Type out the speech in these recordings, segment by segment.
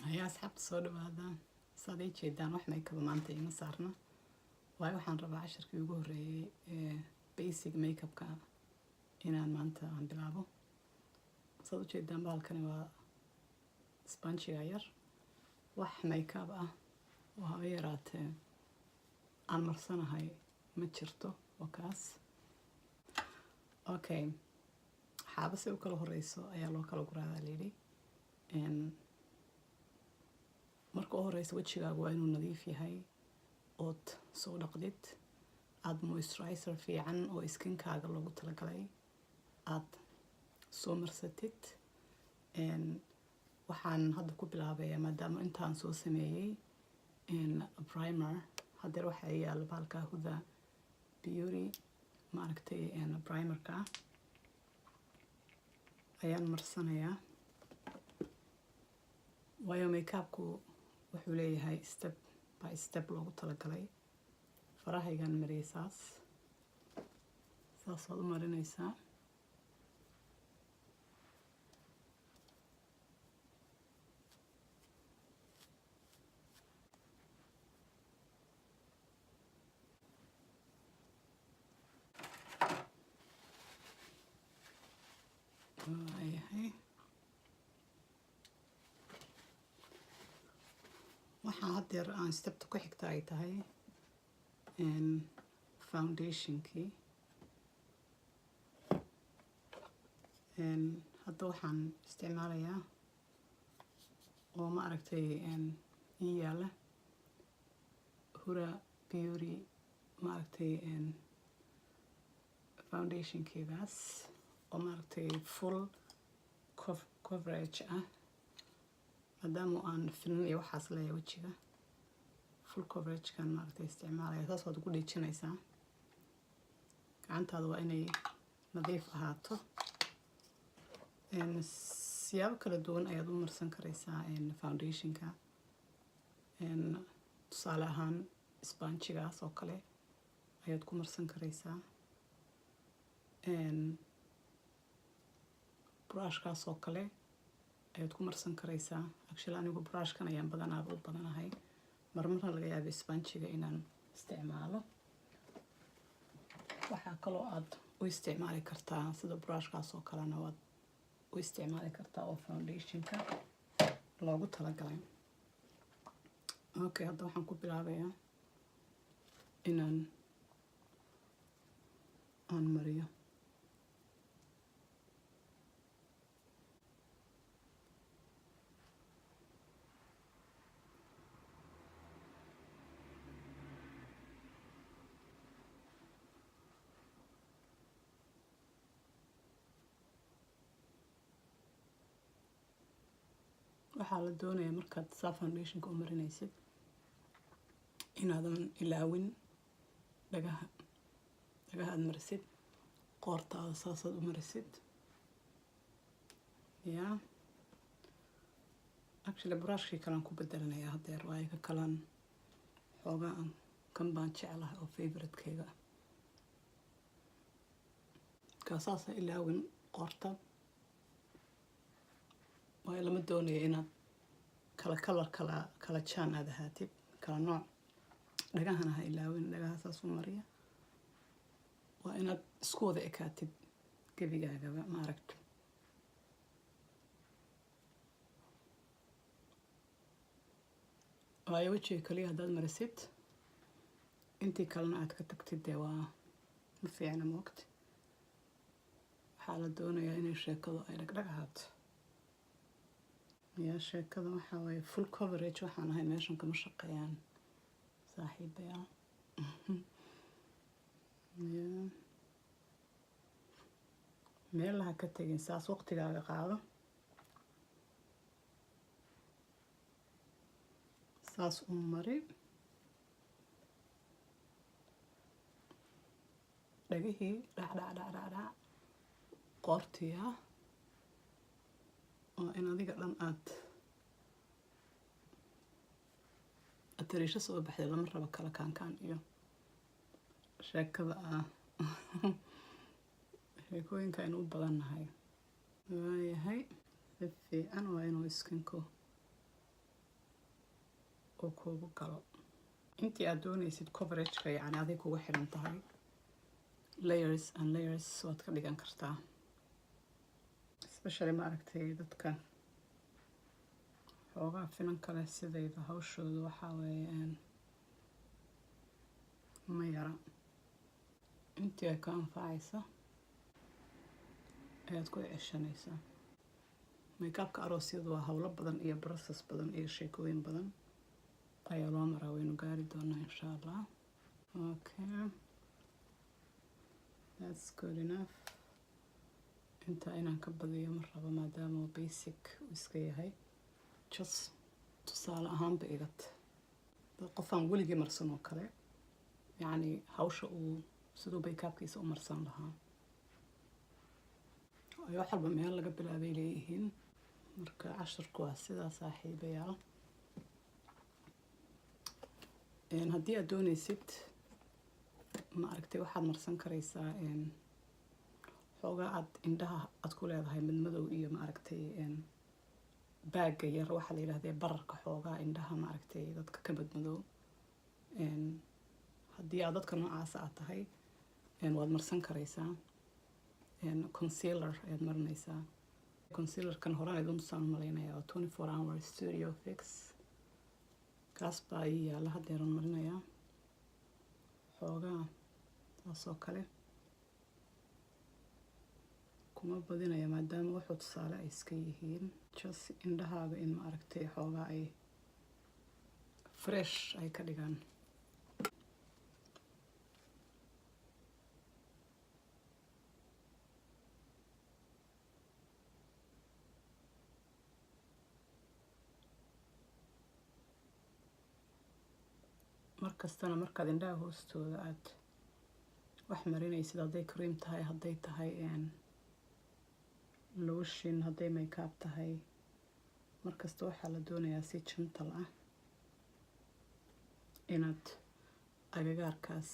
Ayaa asxaabta, soo dhawaada. Saad ii jeedaan, wax makeup maanta iima saarna, waayo waxaan rabaa cashirkii ugu horreeyay ee basic makeupka inaan maanta aan bilaabo. Saad ujeedaan, bahalkani waa spongiga yar. Wax makeup ah oo haba yaraatee aan marsanahay ma jirto. Waa kaas. Okay, xaaba si u kala horeyso ayaa loo kala guraadaa layidhi. Marka u horeysa, wejigaagu waa inuu nadiif yahay ood soo dhaqdid, aada moisturizer fiican oo skinkaaga loogu talagalay aada soo marsatid. Waxaan hadda ku bilaabayaa, maadaama intaan soo sameeyey, primer. Haddeer waxaa yaala bahalka Huda Beauty, maaragtay, primerka ayaan marsanayaa, waayo makeupku wuxuu leeyahay step by step loogu talagalay. Farahaygaan mariyay, saas saas waad u marinaysaa. Waayahay, waxaa haddeer aan stepta ku xigta ay tahay foundationkii. Hadda waxaan isticmaalayaa oo, ma aragtay, ii yaala Huda Beauty, maaragtay, foundationkeedaas oo, maaragtay, full coverage ah. Maadaama aan finan iyo waxaas leeyahay wejiga, full coveragekan, maaragtay, isticmaalaya. Saas waad ugu dheejinaysaa. Gacantaada waa inay nadiif ahaato. Siyaabo kala duwan ayaad u marsan karaysaa foundationka. Tusaale ahaan, spongigaas oo kale ayaad ku marsan karaysaa, brushkaas oo kale ayaad ku marsan karaysaa. Actually, anigu brushkan ayaan badanaaba u badanahay. Marmarna laga yaaba spongiga inaan isticmaalo. Waxaa kaloo aad u isticmaali kartaa sida brushkaas oo kalena waad u isticmaali kartaa oo foundationka loogu talagalay. Okay, hadda waxaan ku bilaabayaa inaan aan mariyo. Waxaa la doonayaa markaad saa foundationka u marinaysid inaadan ilaawin dhagaha. Dhagaha aad marisid, qoortaada saasaad u marisid. Yeah, actually, brushkii kalean ku bedelanayaa haddeer, waayo ka kalan xoogaa aan kan baan jeclahay oo favoritekeyga. Kaa saasa ilaawin qoorta, waayo lama doonayo inaad kala kalar, kala kala jaan aad ahaatid, kala nooc. Dhagahana ha ilaawin, dhagaha saas u mariya. Waa inaad isku wada ekaatid gebigaagaba, ma aragto? Waayo wejiga kaliya haddaad marisid, intii kalena aad ka tagtid, dee waa ma fiicna, moogta. Waxaa la doonayaa inay sheekadu ay dhagdhag ahaato. Yaa, sheekada waxaa waaye full coverage. Waxaan ahay meeshan kama shaqeeyaan, saaxiibayaal. Yeah, meel ha ka tegin, saas waqtigaaga qaado, saas u mari dhagihii, dhac dhac dhac dhac dhac, qoortiya. Waa in adiga dhan aad atariisho soo baxday. Lama rabo kala kaankaan iyo sheekada ah, sheekooyinka aynu u badannahay. Waayahay, si fiican waa inuu skinku Uu kuugu galo intii aad doonaysid coverageka, yacni aday kugu xiran tahay. Layers and layers waad ka dhigan kartaa, especially, ma aragtay, dadka xoogaa finan kale sidayda. Hawshooda waxaa weeye ma yara. Intii ay ka anfacaysa ayaad ku ceshanaysaa. Makeupka aroosyadu waa howlo badan iyo process badan iyo sheekooyin badan ayaa loo maraa. Waynu gaari doonaa, insha Allah. Okay, that's good enough. Intaa inaan ka badiyo ma rabo, maadaama uu basic uu iska yahay. Just tusaale ahaanba igat qofaan weligii marsan oo kale, yacni hawsha uu siduu makeupkiisa u marsan lahaa. Ay wax walba meel laga bilaabay leeyihiin. Marka cashirku waa sidaa, saaxiibayaal. Haddii aad doonaysid, ma aragtay, waxaad marsan karaysaa xoogaa aad indhaha aad ku leedahay madmadow iyo, ma aragtay, baagga yar waxaa la yidhahdee, bararka xoogaa indhaha, ma aragtay, dadka ka madmadow. Haddii aad dadka noocaasa aad tahay, waad marsan karaysaa concealer ayaad marinaysaa. Concealerkan horaan idin tusaan u malaynaya, waa 24 Hour Studio Fix. Kaas baa ii yaalla, haddeeran marinayaa xoogaa. Taasoo kale kuma badinaya, maadaama wuxuu tusaale ay iska yihiin. Just indhahaaga in, ma aragtay, xoogaa ay fresh ay ka dhigaan. Markastana markaad indhaha hoostooda aad wax marinaysid, hadday cream tahay, hadday tahay lotion, hadday makeup tahay, markasta waxaa la doonayaa si gentle ah inaad agagaarkaas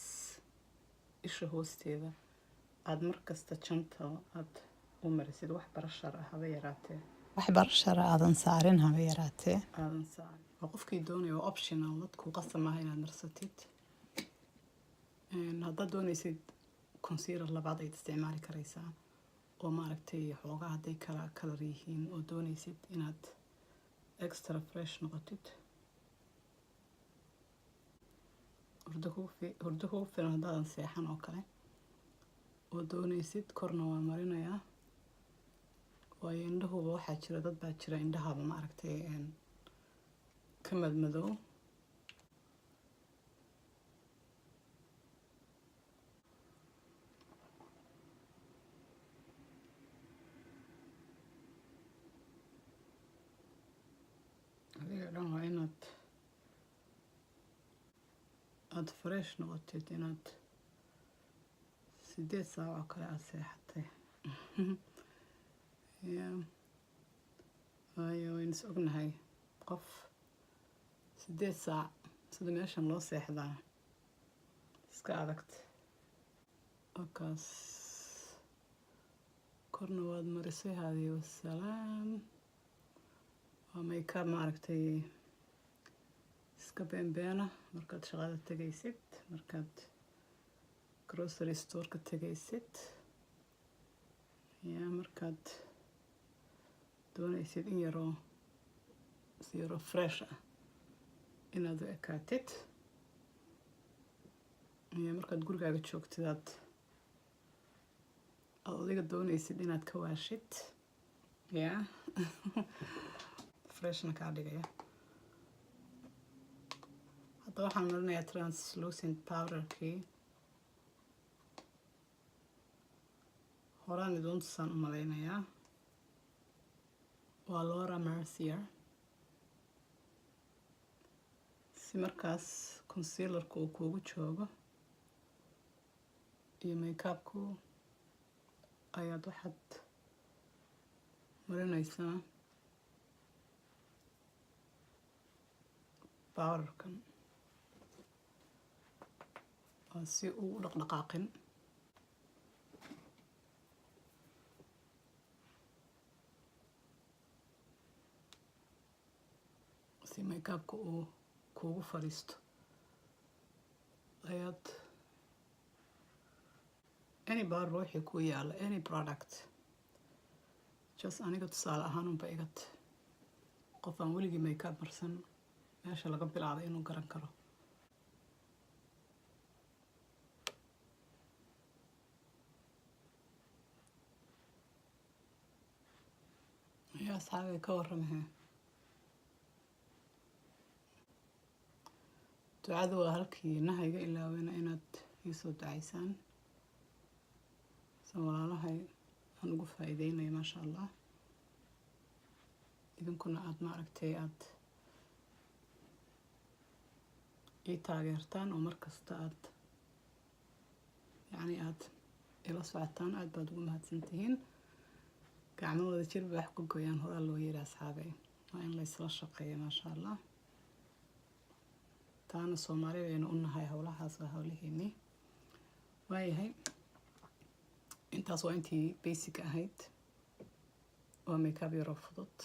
isha hoosteeda aada markasta gentle aada u marisid. Wax pressure ah haba yaraatee, wax pressure aadan saarin haba yaraatee. Aadan saarin. Waa qofkii doonaya, waa optional. Dadku qasab maaha inaad marsatid. Haddaad doonaysid, concealer labaad ayaad isticmaali karaysaa oo, maaragtay, xoogaa hadday kala kalar yihiin oo doonaysid inaad extra fresh noqotid. Hurdo kugu filan haddaadan seexan oo kale oo doonaysid, korna waa marinayaa. Waayo indhahuba waxaa jira, dad baa jira indhahaba, ma aragtay, ka madmadow. Adiga dhan waa inaad aada fresh noqotid, inaad 8 saac oo kale aada seexatay ya. Waayo waynu is ognahay, qof 8 saac sida meeshan loo seexdaa iska adagta. Markaas korna waad marisay, haadii wasalaam. Waa makeup, ma aragtay, iska beenbeena markaad shaqada tegaysid, markaad grocery store-ka tegaysid ya, markaad doonaysid in yaroo si yaroo fresh ah inaad u ekaatid iyo markaad gurigaaga joogtid, aad adiga doonaysid inaad ka waashid ya, freshna kaa dhigaya. Hadda waxaan marinayaa translucent powderkii. Horaan idiin tusaan u malaynayaa, waa Laura Mercier. Si markaas concealerku uu kuugu joogo iyo makeupku, ayaad waxaad marinaysaa powderkan, waa si uu u dhaqdhaqaaqin. Si makeupka uu kuugu joogo. kuugu fadhiisto ayaad any powder wixii ku yaala, any product. Just aniga tusaale ahaan unba igat qof aan weligii makeup marsan meesha laga bilaabay inuu garan karo. Yaa asxaabay, ka warramahee? Ducadu waa halkii naha iga ilaawena inaad iisoo ducaysaan sa walaalahay aan ugu faa-iideynayo, maasha Allah. Idinkuna aada, maaragtay, aada ii taageertaan oo markasta aada, yacni, aada ila socotaan. Aada baad ugu mahadsantihiin. Gacmahooda jir bay wax ku gooyaan horaa loo yiri, asxaabey. Waa in laysla shaqeeya, maasha Allah. Taana Soomaali baynu u nahay, howlahaas waa howlaheennii. Waayahay, intaas waa intii basic ahayd. Waa makeup yaroo fudud,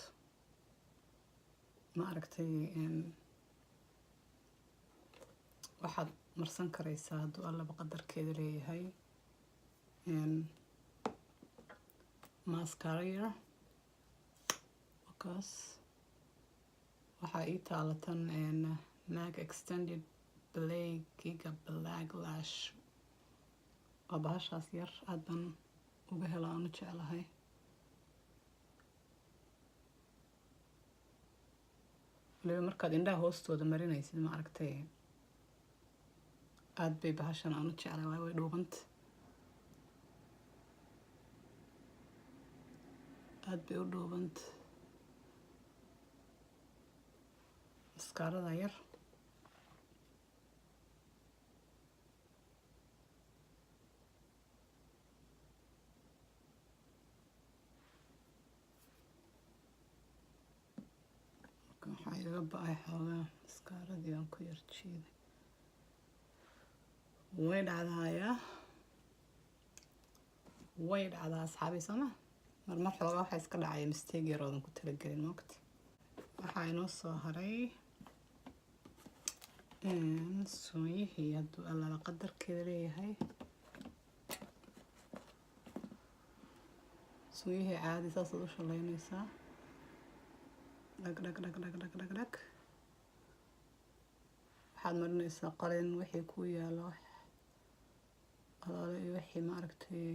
ma aragtay? Waxaad marsan karaysaa, hadduu Allaba qadarkeeda leeyahay, mascara yar. Wakaas waxaa ii taala tan MAC Extended Play Giga Black Lash. Waa bahashaas yar, aad baan uga hela, aan u jeclahay. Waliba markaad indhaha hoostooda marinaysid, ma aragtay, aada bay bahashan aan u jeclay, waayo way dhuubanta, aada bay u dhuubanta mascarada yar. Marka waxaa igaga ba-ay xoogaa mascaradii aan ku yar jiiday. Way dhacdayaa, way dhacdaa, asxaabi, sooma? Marmar xoogaa waxaa iska dhacaya mistake yar oodan ku talagelin, moogta. Waxaa inoo soo haray suunyihii, hadduu Allala qadarkeeda leeyahay. Suunyihii caadi saasaad u shalaynaysaa, dhag dhag dhag dhag dhag dhag dhag. Waxaad marinaysaa qalin wixii ku yaalo, wax alaale iyo wixii, maaragtay,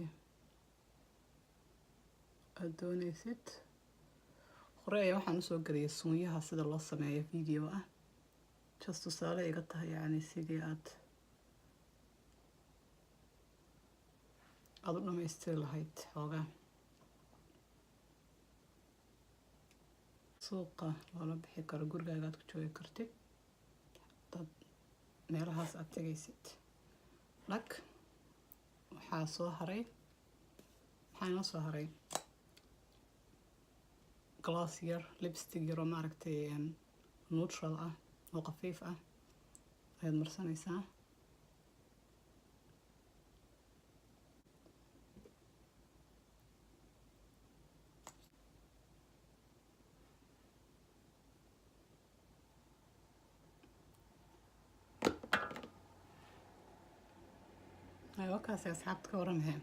aada doonaysid. Hore ayaa waxaan usoo geliyay suunyaha sida loo sameeyo video ah. Just tusaale iga tahay, yacni sidii aada u dhamaystiri lahayd xoogaa suuqa loola bixi karo, gurigaaga aad ku joogi kartid dad meelahaas aada tegaysid. Dhag, waxaa soo haray, maxaa inoo soo haray? Gloss yar, lipstick yar oo, maaragtay, neutral ah oo khafiif ah ayaad marsanaysaa. Wakaasi, asxaabta, ka waramahe?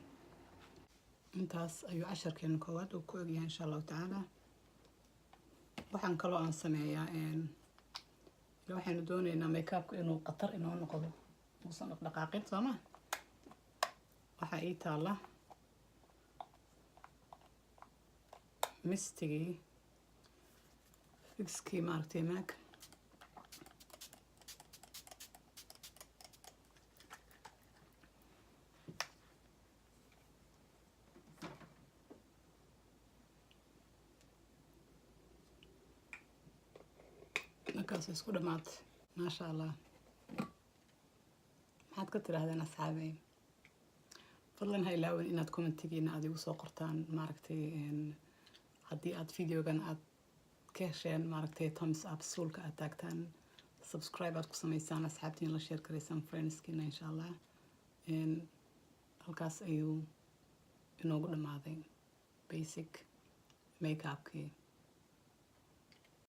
Intaas ayuu casharkeena koowaad uu ku egyahay, insha Allahu tacaala. Waxaan kaloo aan sameeyaa, ila waxaynu dooneynaa makeupka inuu qatar inoo noqdo, uusan dhaqdhaqaaqin, soo ma? Waxaa ii taalla mistigii fixkii, maaragtay, MAC. Markaas isku dhamaatay, maasha Allah. Maxaad ka tidhaahdeen, asxaabey? Fadlan ha ilaawin inaad commentigiina aada igu soo qortaan, maaragtay, haddii aad videogan aad ka hesheen, maaragtay, thumbs up suulka aad taagtaan, subscribe aad ku samaysaan, asxaabtiin la share karaysaan, friendskiina, insha Allah. Halkaas ayuu inoogu dhammaaday basic makeupkii.